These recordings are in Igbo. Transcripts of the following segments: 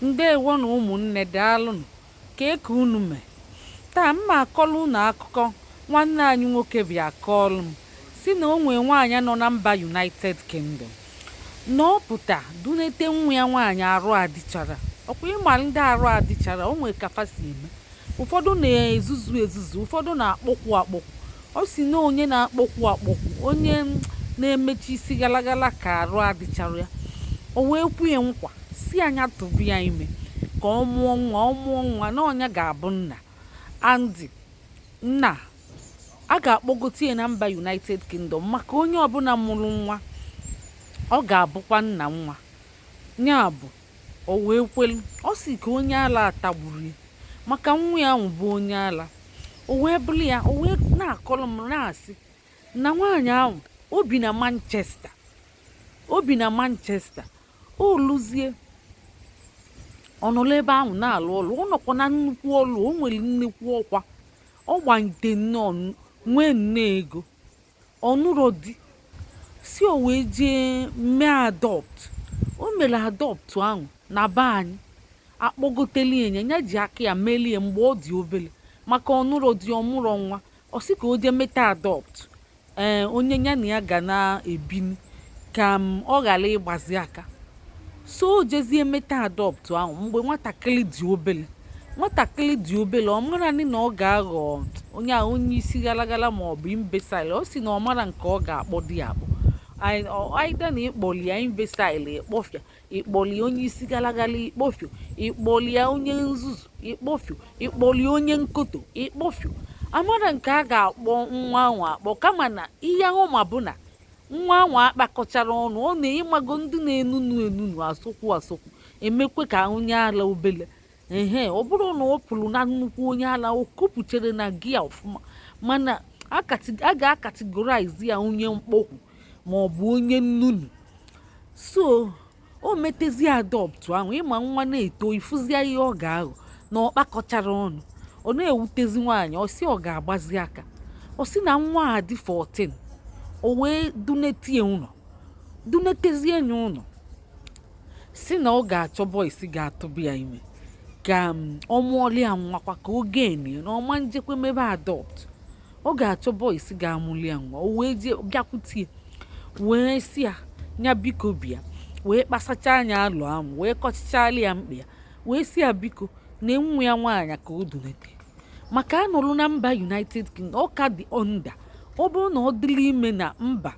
Ǹdeèwonù ụmụ̀nnē, daalụnụ. Kee ka unu mee taa? M ma akọlụ unu akụkọ nwanne anyị nwoke bịa kọọlụ m, si na o nwee nwaanyị nọ na mba United Kingdom na ọ pụta dunete nwa ya nwaanyị arụ adịchara. Ọkwa ịma ndị arụ adịchara, o nwee ka fa si eme. Ụfọdụ na-ezuzu ezuzu, ụfọdụ na-akpọkwu akpọkwu. Ọ si na onye na-akpọkwu akpọkwu, onye na-emechi isi galagala ka arụ adịchara ya. O wee kwue nkwa si anya tụbụ ya ime ka ọ mụọ nwa, ọ mụọ nwa na ọnya ga-abụ nna and nna a ga-akpọgote ya na mba United Kingdom, maka onye ọbụla mụrụ nwa, ọ ga-abụkwa nna nwa ya. Bụ o wee kwelu. Ọ si ka onye ala atagburu ya maka nwa ya ahụ bụ onye ala. O wee bụrụ ya, o wee na-akọrọ m, na-asị na nwaanyị ahụ o bi na Manchester, o bi na Manchester. O luzie, ọ nọrọ ebe ahụ na-alụ ọlụ. Ọ nọkwa na nnukwu ọlụ, o nwere nnukwu ọkwa, ọ gbanyite nnọọ, nwee nnọọ ego. Ọ nụrọ di. Si o wee jee mee adopt. O mere adopt ahụ na be anyị, akpọgoteli ya, ya ji aka ya melie mgbe ọ dị obere, maka ọ nụrọ di, ọ mụrọ nwa. Ọ sị ka o jee meta adopt, ee, onye ya na ya ga na-ebini ka m ọ ghara ịgbazi aka. So o jezie meta adopt ahụ mgbe nwatakịrị dị obere. Nwatakịrị dị obere, ọ mara na ọ ga-aghọ onye a onye isi galagala ma ọ bụ imbecile. Ọ sị na ọ mara nke ọ ga-akpọ di ya akpọ aida na ịkpọli ya imbecile, ịkpọfịa, ịkpọli onye isi galagala, ịkpọfio, ịkpọli ya onye nzuzu, ịkpọfio, ịkpọli onye nkoto, ịkpọfio. Amara nke a ga-akpọ nwa ahụ akpọ, kama na ihe ahụ ma bụ na nwa ahụ akpakọchara ọnụ. Ọ na-ịmago ndị na-enunu enunu, asụkwu asụkwu, emekwe ka onye ala obele. Ehe, ọ bụrụ na ọ pụrụ na nnukwu onye ala, o kopụchere na gia ọfụma, mana a ga-acategorize ya onye mkpọkwu ma ọ bụ onye nnunu. So o metezi adopt ahụ, ịma nwa na-eto, ifụzia ihe ọ ga-aghọ na ọ kpakọchara ọnụ. Ọ na-ewutezi nwaanyị. Ọ sị ọ ga-agbazi aka. Ọ sị na nwa a dị 14, o wee dunetie ụlọ, dunetezie ya ụlọ, si na ọ ga-achọ boys ga-atụba ya ime ka ọ mụọla ya nwakwa, ka o genie na ọma njekwe mebe adopt. Ọ ga-achọ boys ga-amụli ya nwa. O wee jee bịakwutie, wee si ya nya biko bịa, wee kpasacha anya alụ ahụ, wee kọchichala ya mkpa ya, wee si ya biko na nwa ya nwaanyị ka o dunete, maka anọlụ na mba United Kingdom, ọ ka dị under. Ọ bụrụ na ọ dịrị ime na mba,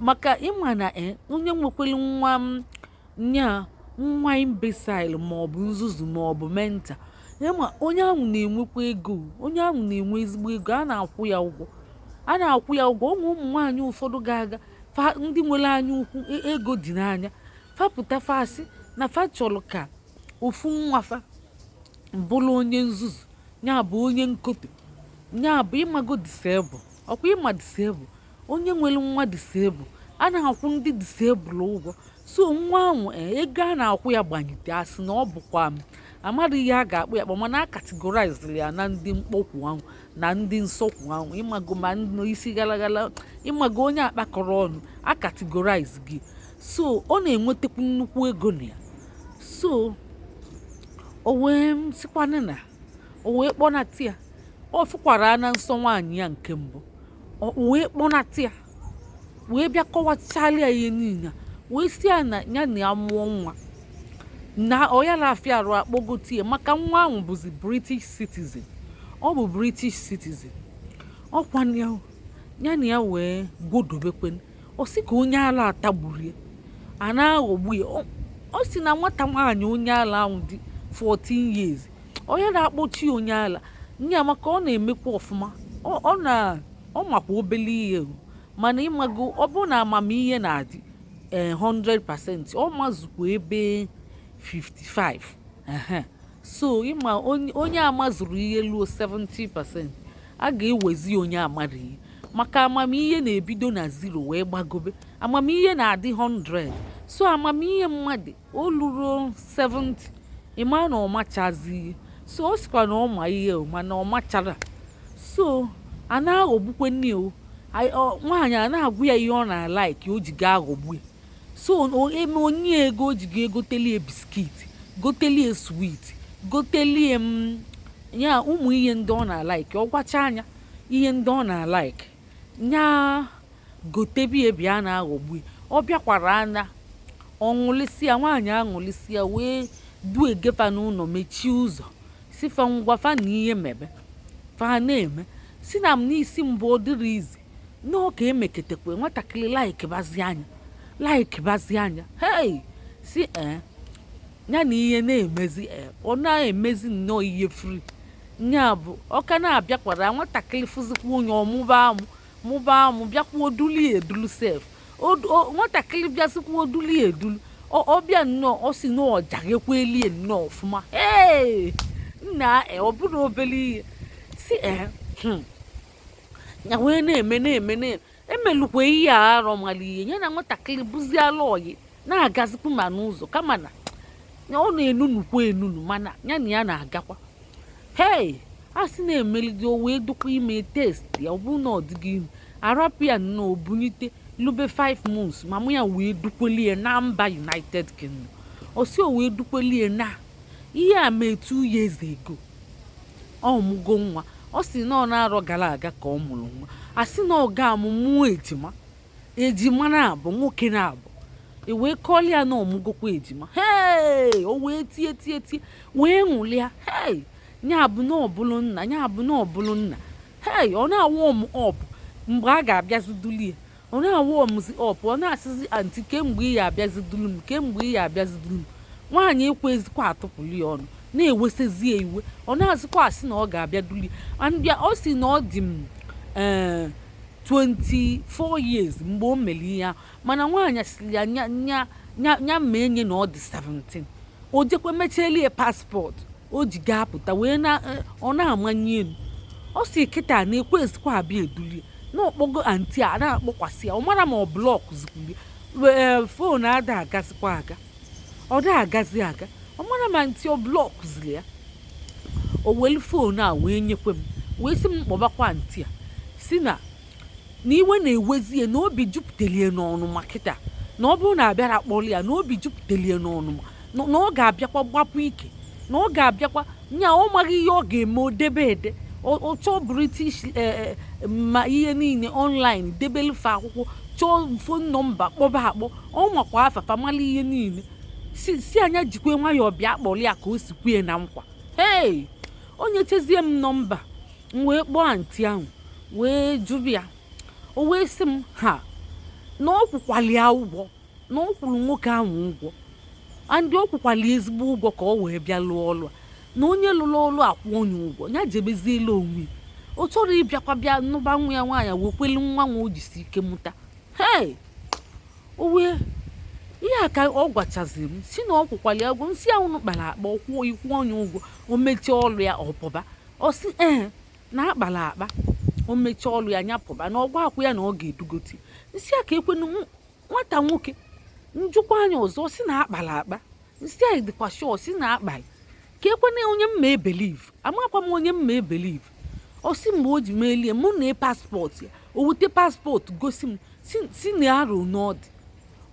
maka ịma na onye nwekwere nwa m nya nwa imbecile maọbụ nzuzu maọbụ mental, ịma onye ahụ na-enwekwa ego, onye ahụ na-enwe ezigbo ego, a na-akwụ ya ụgwọ, a na-akwụ ya ụgwọ. Ụmụ ụmụ nwaanyị ụfọdụ ga-aga fa, ndị nwere anya ukwu, ego dị n'anya fapụta, fasị na fa chọrọ ka ofu nwa fa bụrụ onye nzuzu, ya bụ onye nkoto, ya bụ ịmago disable. Ọkwa ịma disable, onye nwere nwa disable, a na-akwụ ndị disable ụgwọ. So nwa ahụ, ego a na-akwụ ya gbanyite. Asị na ọ bụkwa m amara ihe a ga-akpọ ya akpọ, mana a categoriziri ya na ndị mkpọkwu ahụ na ndị nsọkwu ahụ, ịmago, ma ndị isi galagala, ịmago onye akpakọrọ ọnụ, a categorize gị. So ọ na-enwetakwu nnukwu ego na ya. So o wee sịkwanụ na o wee kpọnata ya. Ọ fụkwara na nsọ nwaanyị ya nke mbụ, o wee kpọnata ya, wee bịa kọwachala ya ihe niile, wee sị ya na ya na ya mụọ nwa na ọ ya na-afịa arụ akpọgote ya, maka nwa ahụ bụzi British citizen. Ọ bụ British citizen ọkwa ya. Ya na ya wee gwodobekwen. Ọ sị ka onye ala atagburu ya, a na-aghọgbu ya. Ọ sị na nwata nwaanyị onye ala ahụ dị 14 years, onye na-akpọchi onye ala nya, maka ọ na-emekwa ọfụma. Ọ na ọ makwa obele ihe o. Mana ịmago, ọ bụrụ na amamihe na-adị, ee, 100%, ọ mazukwa ebe 55. Ehe. So ịma onye amazuru ihe luo 70%, a ga-ewezi onye amara ihe, maka amamihe na-ebido na 0 wee gbagobe. Amamihe na-adị 100. So amamihe mmadụ o luruo 70, ịma na ọ machazi ihe. So ọ sịkwa na ọ ma ihe o, mana ọ machara. So a na-aghọgbukwe nne o. Nwaanyị a na-agwa ya ihe ọ na-alike, o ji ga aghọgbu ya. So eme onye ego o ji ga egoteli ya biscuit. Gotelie sweet, gotelie m ya ụmụ ihe ndị ọ na-alike. Ọ gwacha anya ihe ndị ọ na-alike, nya gotebie bịa na-aghọgbu. Ọ bịakwara anya ọ ṅụlịsịa, nwaanyị aṅụlịsịa, wee duegefa n'ụlọ, mechie ụzọ, si fa ngwa, fa na ihe mebe fa na-eme. Si na m n'isi mbụ ọ dịrị izi n'ọka emeketekwe nwatakịrị likebazi anya, likebazi anya. Hei, si ee, ya na ihe na-emezi, ee, ọ na-emezi nnọọ ihe free. Nya bụ ọka na-abịakwara nwatakịrị fụzikwa onye ọmụba amụ mụba amụ, bịakwa oduli edulu sef. Nwatakịrị bịazikwa oduli edulu, ọ bịa nnọọ, ọ si na ọjaghekwa elie nnọọ ọfụma. Ee, nna, ọ bụrụ obere ihe si ee, ya wee na-eme na-eme na emelukwa ihe a arọ mara ihe ya na nwatakịrị bụziala oyi na-agazikwu ma n'ụzọ, kama na ọ na-enunukwa enunu, mana ya na ya na-agakwa. Hei, a sị na-emelide, o wee dụkwa ime. Test ya, ọ bụrụ na ọ dịghị ime, arapụ ya nnọọ obunyite lube 5 months. Mama ya wee dukwelie na mba United Kingdom. O si o wee dukwelie na ihe a mee 2 years ago. Ọ mụgo nwa. Ọ sị na ọ na-arọ gara aga ka ọ mụrụ nwa. A sị na ọ ga-amụ mụọ ejima, ejima na-abụ nwoke na-abụ. E wee kọọlị ya na ọmụgokwa ejima. Hei, o wee tie tie tie, wee ṅụlịa. Hei, ya bụ na ọbụlụ nna, ya bụ na ọbụlụ nna. Hei, ọ na-awụ ọmụ ọpụ mgbe a ga-abịazi dulie. Ọ na-awụ ọmụzi ọpụ, ọ na-asịzi aunty, kemgbe ị ya abịazi dulu m, kemgbe ị ya abịazi dulu m. Nwaanyị ekwezikwa atụpụrụ ya ọnụ, na-ewesezi ya iwe. Ọ na-asịkwa asị na ọ ga-abịa dulie andịa. Ọ sị na ọ dị m ee 24 years mgbe o mere ihe ahụ, mana nwaanyị sịrị ya nya nya nya nya ma enye na ọ dị 17. O jekwa mechielie passport o ji gaa pụta wee na ọ na-amanye elu. Ọ si kịta na-ekwezikwa abịa edulie na ọkpọgo aunty a na-akpọkwasị ya. Ọ mara ma ọ block zikwulie wee phone ada agazikwa aga, ọ da agazi aga. Ọ mara ma aunty ọ block ziri ya. O welu phone a wee nyekwe m, wee sị m kpọbakwa aunty a, si na na iwe na-ewezi ya, na obi jupụtara ya n'ọnụma kịta, na ọ bụrụ na abịara kpọrọ ya, na obi jupụtara ya n'ọnụma, na ọ ga-abịakwa gbapụ ike, na ọ ga-abịakwa nya. Ọ maghị ihe ọ ga-eme. O debe ede, ọ chọọ British ma ihe niile online, debelufe akwụkwọ, chọọ phone number, kpọba akpọ. Ọ makwa afafa, mara ihe niile. Si anya jikwe nwayọọ bịa kpọrọ ya ka o si kwue na nkwa. Hei, onye chezie m number m, wee kpọọ aunty ahụ, wee jụbịa ya. O wee sị m ha na ọ kwụkwali ya ụgwọ, na ọ kwụrụ nwoke ahụ ụgwọ, andị ọ kwụkwali ezigbo ụgwọ ka ọ wee bịa lụọ ọlụ a, na onye lụrụ ọlụ akwụ onye ụgwọ ya jebeziela onwe ya. Ọ chọrọ ịbịakwa bịa nụba nwa ya nwaanyị, wekwelu nwa nwa o jisi ike mụta. Hei, o wee ihe a ka ọ gwachaziri m, si na ọ kwụkwali ya ụgwọ. Nsị ahụ kpara akpa, ọkwụọ ikwu onye ụgwọ, o mechie ọlụ ya ọ pụba. Ọ sị ee, na akpara akpa, o mechie ọlụ ya nya pụba, na ọgwa akwụ ya na ọ ga-edugote. Nsị a ka ekwenu nwata nwoke njụkwa anya ọzọ. Ọ sị na akpara akpa. Nsị a dịkwa sure? Sị na akpara. Ka ekwene onye mma ebelieve, amakwa m onye mma ebelieve. Ọ sị mgbe o ji melie mụ na passport ya, o wete passport gosi m, si na arụ na ọ dị.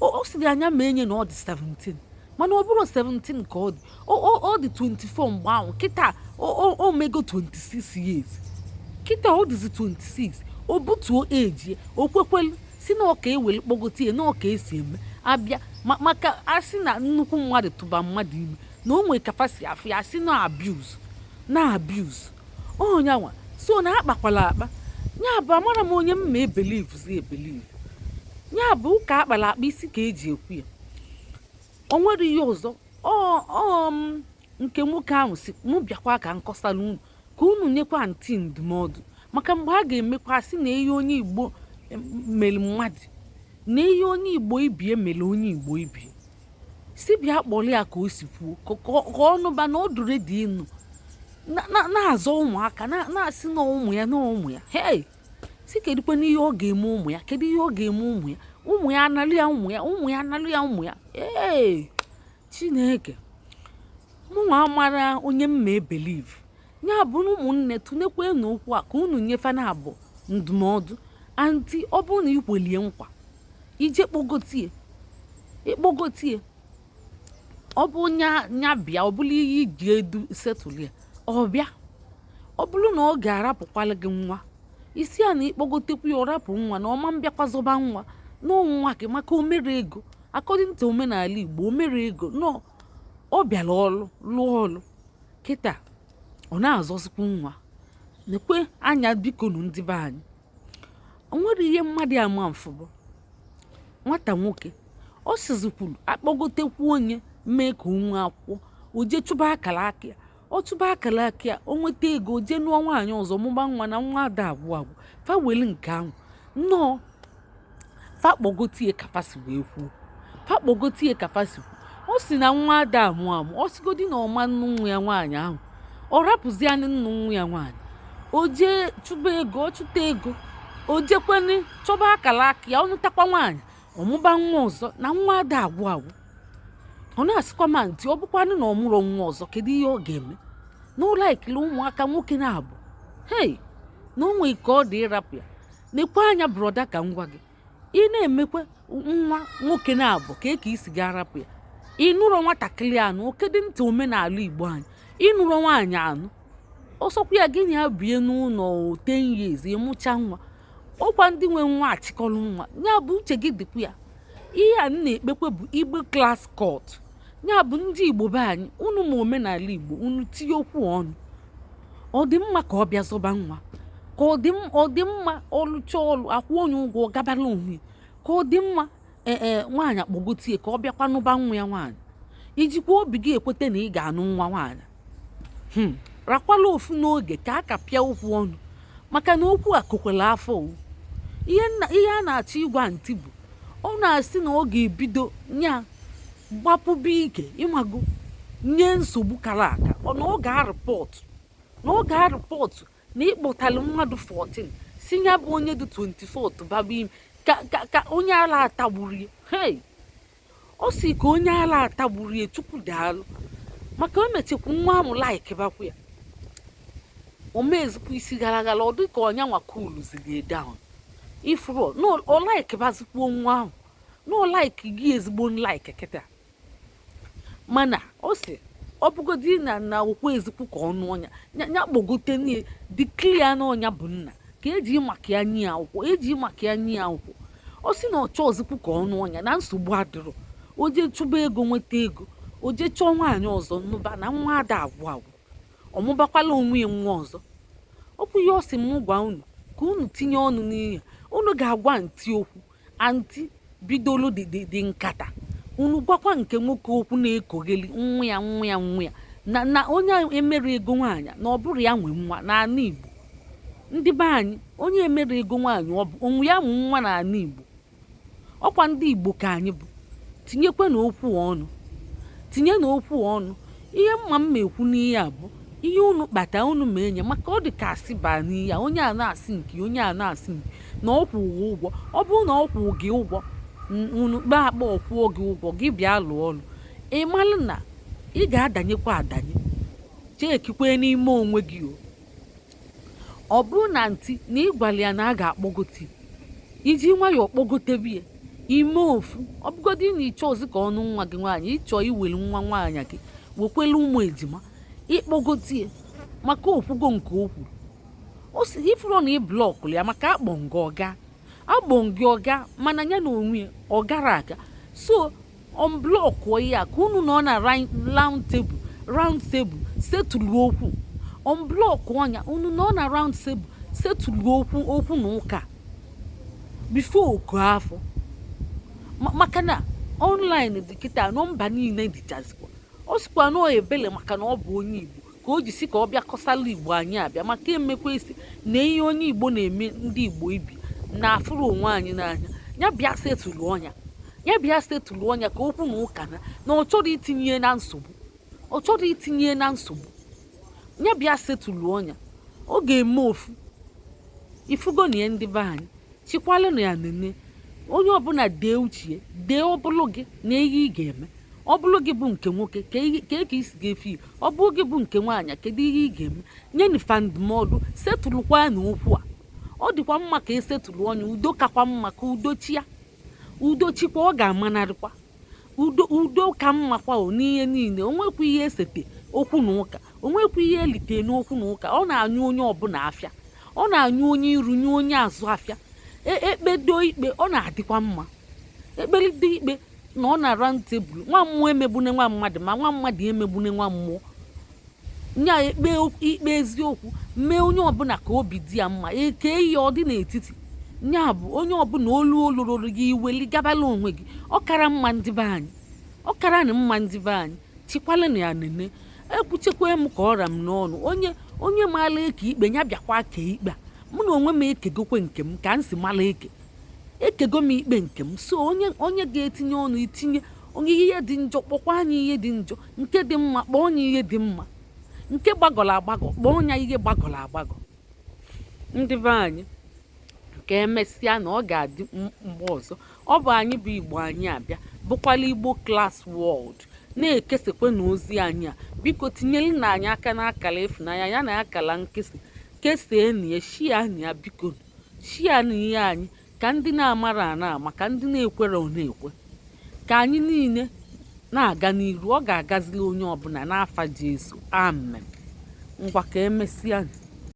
Ọ sịrị anya ma enye na ọ dị 17, mana ọ bụrụ 17 ka ọ dị, ọ dị 24 mgbe ahụ. Kịta o mego 26 years, kịta ọ dịzi 26. O butuo eji o kwekwelu, si na ọka ewere kpọgote ya na ọka esi eme abịa maka asị na nnukwu mmadụ tụba mmadụ ime, na o nwee kafa si afụ ya, asị na abuse, na abuse onyanwa. So na akpakwala akpa ya bụ amara m onye m ma ebelieve zi ebelieve. Ya bụ ụka akpara akpa isi ka eji ekwu ya. O nwere ihe ọzọ ọ m nke nwoke ahụ si mụ bịakwa ka nkọsara unu, ka unu nyekwa aunty ndụmọdụ, maka mgbe a ga-emekwa asị na ihe onye Igbo mere mmadụ, na ihe onye Igbo ibie mere onye Igbo ibie. Si bịa kpọrọ ya ka o si kwuo, ka ọ nụba na ọ dụrụ dị ịnụ na-azọ ụmụaka, na-asị na ụmụ ya, na ụmụ ya. Hei, si kedukwa n'ihe ọ ga-eme ụmụ ya, kedu ihe ọ ga-eme ụmụ ya? Ụmụ ya analụ ya ụmụ ya, ụmụ ya analụ ya ụmụ ya. Ee, Chineke, mụnwa amara onye m ma ebelieve. Ya bụ na ụmụnne, tụnekwe n'okwu a ka unu nyefe na abụ ndụmọdụ. Aunty, ọ bụrụ na ikwelie nkwa ije kpọgotie, ịkpọgotie. Ọ bụ nya bịa, ọ bụla ihe iji edu settle ya, ọ bịa. Ọ bụrụ na ọ ga-arapụkwala gị nwa isi ya na ịkpọgotekwu ya, ọ rapụ nwa na ọma mbịakwa zọba nwa n'ọnwa gị, maka o mere ego. According to omenala Igbo, o mere ego nọ, ọ bịara ọlụ, lụọ ọlụ kịta, ọ na-azọzikwu nwa. Nekwe anya, bikonu, ndị be anyị, o nwere ihe mmadụ ama mfụbụ nwata nwoke. Ọ sizikwuru akpọgotekwu onye mee ka o nwee akwụkwọ, o jee chụba akara aka ya. Ọ chụba akara aka ya, o nweta ego, o jee nụọ nwaanyị ọzọ, mụba nwa na nwa ada agwụ agwụ. Fa weli nke ahụ nnọọ, fa kpọgotie ka fa si wee kwuo, fa kpọgotie ka fa si kwuo. Ọ si na nwa ada amụ amụ, ọ sigodi na ọma nnu nwa ya nwaanyị ahụ, ọ rapụzianị nnu nwa ya nwaanyị, o jee chụba ego, ọ chụta ego, o jekweni chọba akara aka ya, ọ nụtakwa nwaanyị, ọmụba nwa ọzọ na nwa ada agwụ agwụ. Ọ na-asịkwa ma ntị, ọ bụkwanụ na ọ mụrụ nwa ọzọ, kedu ihe ọ ga-eme n'ụlọ ekele ụmụaka nwoke na-abụ? Hei, na o nwee ka ọ dị ịrapụ ya. Nekwe anya, brother, ka m gwa gị, ị na-emekwa nwa nwoke na-abụ ka eke isi ga arapụ ya. Ị nụrụ nwatakịrị anụ okedị ntị omenala Igbo anyị, ịnụrụ nwaanyị anụ, ọsọkwa ya gị na ya bie n'ụlọ 10 years, ịmụcha nwa. Ọkwa ndị nwe nwa achịkọrọ nwa ya bụ uche gị dịkwa ya. Ihe a m na-ekpekwe bụ Igbo class court, ya bụ ndị Igbo be anyị, unu ma omenala Igbo, unu tinye okwu ọnụ. Ọ dị mma ka ọ bịa zọba nwa, ka ọ dị mma ọlụcha ọlụ, akwụ onye ụgwọ, gabara onwe ya, ka ọ dị mma ee nwaanyị akpọgotie ka ọ bịakwa nụba nwa ya nwaanyị. Ijikwa obi gị ekweta na ị ga-anụ nwa nwaanyị? Rakwala ofu n'oge ka a ka pịa okwu ọnụ, maka na okwu a kokwara afọ o. Ihe a na-achọ ịgwa ntị bụ, ọ na-asị na ọ ga-ebido nya gbapụba ike ịmago nye nsogbu kara aka. Ọ na ọ ga-areport, na ọ ga-areport na ịkpọtalụ mmadụ 14, si ya bụ onye dị 24 tụbaba ime ka onye ala atagburu ya. Hey, ọ si ka onye ala atagburu ya. Chukwu daalụ, maka o mechekwu nwa ahụ laikibakwa ya, o mezikwa isi gara gara, ọ dị ka ọnya nwa coolziri down. Ifuru na ọ likebazikwuo nwa ahụ, na ọ like gị ezigbo like kịta. Mana ọ sị ọ bụgodi na okwu ezikwu ka ọnụ ọnya ya kpọgote nie dị clear na ọnya bụ nna, ka eji maka ya nye akwụkwọ, eji maka ya nye akwụkwọ. Ọ sị na ọ chọọzikwu ka ọnụ ọnya na nsogbu adịrọ. O jee chụba ego, nweta ego, o jee chọọ nwaanyị ọzọ nnụba na nwa ada agwụ agwụ, ọmụbakwala onwe ya nwa ọzọ. Okwu ihe ọ sị m gwa unu, ka unu tinye ọnụ n'ihe unu ga-agwa ntị okwu aunty bidolu dị nkata. Unu gwakwa nke nwoke okwu na-ekogheli nwa ya, nwa ya, nwa ya na onye emere ego nwaanyị na ọ bụrụ ya nwe nwa n'ala Igbo. Ndị be anyị, onye emere ego nwaanyị, ọ bụ onwe ya mụ nwa n'ala Igbo. Ọkwa ndị Igbo ka anyị bụ. Tinyekwe na okwu ọnụ, tinye na okwu ọnụ. Ihe mma m ekwu n'ihe a bụ ihe unu kpata unu ma enye, maka ọ dị ka asị baa n'ihe a. Onye a na-asị nke, onye a na-asị nke na ọ kwụrụ ụgwọ. Ọ bụrụ na ọ kwụ gị ụgwọ, unu kpee akpa, ọ kwụọ gị ụgwọ, gị bịa lụọ ọlụ, ị malụ na ị ga-adanyekwa adanye. Chekikwe n'ime onwe gị o. Ọ bụrụ na ntị na ị gwara ya na a ga-akpọgote, iji nwayọọ kpọgotebe ya ime ofu. Ọ bụgodị na ịchọ ozi ka ọnụ nwa gị nwaanyị, ịchọ iwere nwa nwaanyị gị wekwelu ụmụ ejima ịkpọgote ya, maka okwugo nke o kwuru. O si ifuru na ị blockụrụ ya, maka akpọ nga ọga, akpọ gị ọga, mana ya na onwe ya ọ gara aga. So unblockụọ ya ka unu nọ na round table, round table settle okwu. Unblockụọ ya, unu nọ na round table settle okwu, okwu na ụka before oku afọ. Maka na online dị kịta, nọmba niile dịchazikwa. Ọ sịkwa na ọ ebele, maka na ọ bụ onye Igbo, ka o ji si ka ọ bịa kọsala Igbo anyị abịa, maka emekwa isi na ihe onye Igbo na-eme ndị Igbo ibi na afụrụ onwe anyị n'anya. Ya bịa settle ọnya, ya bịa settle ọnya ka okwu na ụka na ọ chọrọ itinye na nsogbu, ọ chọrọ itinye na nsogbu. Ya bịa settle ọnya, ọ ga-eme ofu ifugo na ya. Ndị be anyị, chikwalụ na ya nene. Onye ọbụla dee uchie, dee. Ọ bụlụ gị na ihe ị ga-eme, ọ bụrụ gị bụ nke nwoke, ka ka isi ga-efi ya. Ọ bụrụ gị bụ nke nwaanyị, kedu ihe ị ga-eme? Nye ndụmọdụ, settlekwa na okwu a. Ọ dịkwa mma ka esettle ọnya, udo kakwa mma, ka udo chia, udo chikwa, ọ ga-amanarịkwa. Udo, udo ka mma kwa o n'ihe niile. Onwekwa ihe esete okwu na ụka, onwekwa ihe elite n'okwu na ụka. Ọ na-anyụ onye ọbụla afịa, ọ na-anyụ onye iru, nye onye azụ afịa. Ekpedo ikpe, ọ na-adịkwa mma. Ekpelite ikpe na ọ na round table, nwa mmụọ emegbune nwa mmadụ, ma nwa mmadụ emegbune nwa mmụọ. Nya ekpe ikpe eziokwu, mee onye ọbụla ka obi dị ya mma, eke ihe ọ dị n'etiti. Nya bụ onye ọbụla olu olururu gị, iweli gabala onwe gị. Ọ kara mma, ndị be anyị, ọ kara na mma, ndị be anyị. Chikwala na ya nene ekwuchekwa m ka ọra m n'ọnụ. Onye onye maala eke ikpe ya bịakwa kee ikpe a. Mụ na onwe m ekegokwe nke m ka m si mala eke. Ekego m ikpe nke m. So onye onye ga-etinye ọnụ, itinye. Onye ihe dị njọ, kpọkwa anyị ihe dị njọ. Nke dị mma, kpọọ onye ihe dị mma. Nke gbagọrọ agbagọ, kpọọ ya ihe gbagọrọ agbagọ. Ndị be anyị, ka emesịa na ọ ga-adị mgbe ọzọ. Ọ bụ anyị bụ Igbo, anyị abịa bụkwala Igbo Class World na-ekesekwe na ozi anyị a. Biko tinyere na anyị aka n'akara ịfụnanya ya na akara nkesa. Kesaa na ya, share na ya. Biko share na ihe anyị, ka ndị na-amara ana ama, ka ndị na-ekwere ọ na-ekwe, ka anyị niile na-aga n'iru. Ọ ga-agazili onye ọbụla n'afa Jesu, amen. Ngwa, ka emesịa.